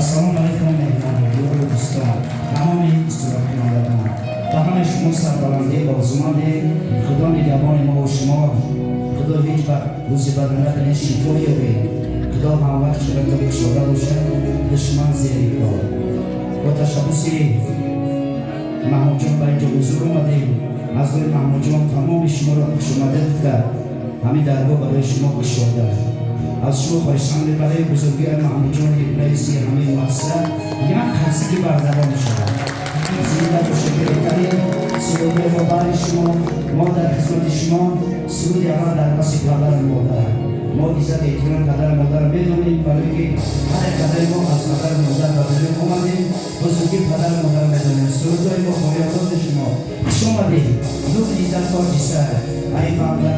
Ассалому алайкум, меҳмонҳо, дӯстон, тамоми иштироккунандагон. Ба ҳамаи шумо сарбаландӣ орзумандем. Худо нигаҳбони мо ва шумо. Худо ҳеҷ вақт рӯзи бад набинед, шифо ёбед. Худо ҳамвақт чиратон кушода бошад, душман зери по. Бо ташаббуси Маҳмудҷон ба инҷо ҳузур омадем. Аз рӯи Маҳмудҷон тамоми шуморо хушомадед гуфта, ҳамин даргоҳ барои шумо кушода. Аз шумо хоҳишам, барои бузургии Маҳмудҷони раиси ҳамин муассиса як қарсаки бардавом мешавад. Зинда бошед. Беҳтарин сурудҳои мо барои шумо, мо дар хизмати шумо. Суруди аввал дар паси падару модар. Мо иззат, эҳтироми падару модарро медонем, барои ки ҳар як қадари мо аз падару модар ба дунё омадем, бузургии падару модарро медонем. Сурудҳои мо хориёдоди шумо. Хуш омадед. Лутф, иззат, тоҷи сар, ай банда.